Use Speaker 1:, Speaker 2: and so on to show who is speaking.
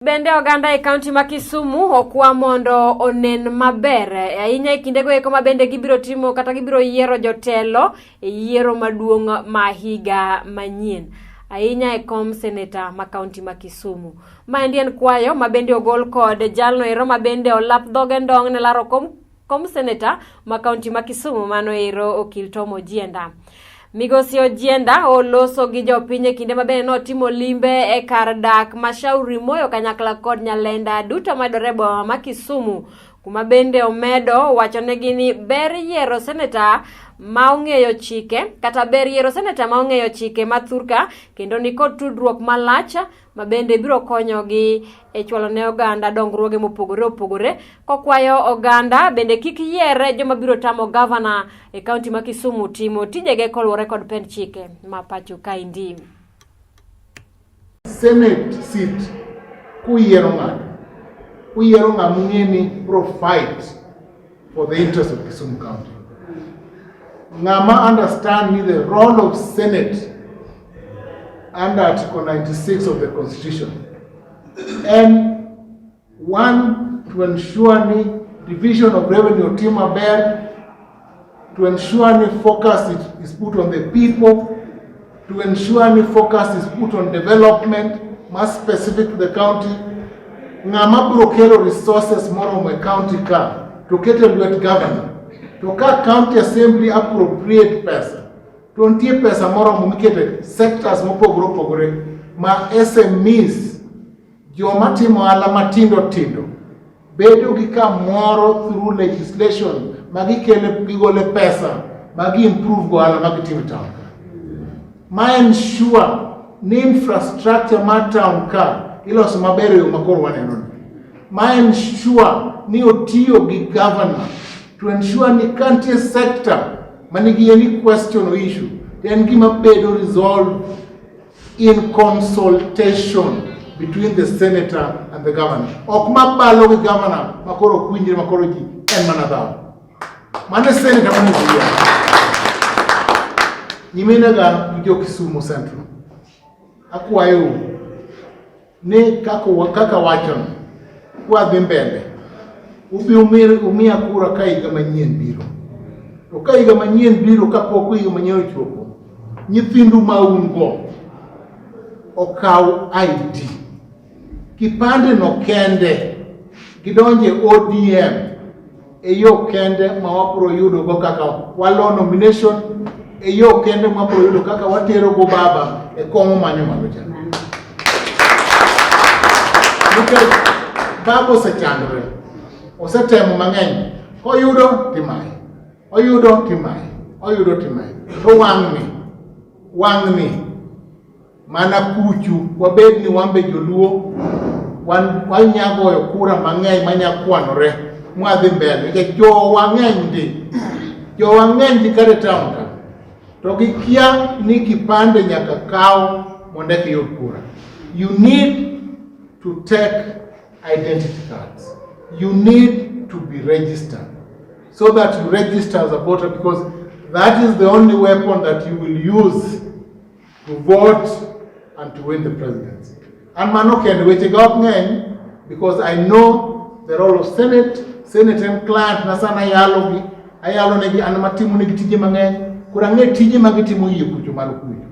Speaker 1: Bende oganda e kaunti ma Kisumu okwa mondo onen maber ahinya e kindego eko ma bende gibiro timo kata gibiro yiero jotelo e yiero maduong' ma higa manyien ahinya e kom seneta ma kaunti ma Kisumu. Maendi en kwayo ma bende ogol kod jalno ero ma bende olap dhoge ndong' ne laro kom seneta ma kaunti ma Kisumu mano ero okil Tom Ojienda. Migosi Ojienda oloso gi jopiny e kinde ma bende notimo limbe e kar dak ma Shauri Moyo kanyakla kod Nyalenda duto mayudore e boma ma Kisumu kuma bende omedo wachonegi ni ber yiero seneta ma ong'eyo chike kata ber yiero seneta ma ong'eyo chike ma thurka kendo nikod tudruok malach ma bende biro konyogi e chwalo ne oganda dongruoge mopogore opogore kokwayo oganda bende kik yier joma biro tamo gavana e kaunti ma Kisumu timo tijege koluwore kod pend chike ma pacho kaendi.
Speaker 2: Senate seat kuyiero ng'ato, uyiero ng'ama ung'e ni bro fight for the interest of Kisumu County. Ng'ama understand ni the role of Senate under Article 96 of the Constitution and one, to ensure ni division of revenue otim maber, to ensure ni focus is put on the people, to ensure ni focus is put on development ma specific to the county. Ng'ama biro kelo resources moromo e county ka to keto e lwet governor. To ka county assembly appropriate pesa, to nitie pesa moromo miketo e sectors mopogore opogore ma SMEs, joma timo ohala matindo tindo bedo gi kamoro through legislation ma gikele gigole pesa ma gi improve go ohala ma gitimo e town ka. Ma ensure ni infrastructure mar town ka iloso maber e yo ma koro waneno ni. Ma ensure ni otiyo gi governor to ensure ni ka nitie sector manigi any question or issue, to en gima bedo resolved in consultation between the senator and the governor. Ok mabalo gi governor ma koro ok winjre ma koro ji en mana dhawo. Mano e senator monego yier. Nyiminega gi jo Kisumu Central, akwayou ni kaka wachono, kwadhi mbele, ubi umiya kura ka higa manyien biro. To ka higa manyien biro kapok higa manyien ochopo, nyithindu ma un go okaw ID. Kipande no kende gidonje ODM e yo kende ma wabiro yudo go kaka walo nomination, e yo kende ma wabiro yudo kaka watero go baba e kom manyo malo cha. Nikech baba osechandore, osetemo mang'eny, koyudo timaye, oyudo timaye, oyudo timaye. To wang'ni, wang'ni mana kuchu wabed ni wan be joluo wan wanya goyo kura mang'eny manya kwanore mwadhi mbele nikech jowa ng'eny ndi, jowa ng'eny ndi kata e town ka to gikia ni kipande nyaka kaw mondo eka iyud kura. You need to take identity cards. You need to be registered so that you register as a voter, because that is the only weapon that you will use to vote and to win the presidency. And mano kende weche ga ok ng'eny because I know the role of Senate. Senate en client na sana ayalo gi ayalo negi an matimo negi tije mang'eny. Koro ang'e tije ma gitimo yie kucho malo kucho.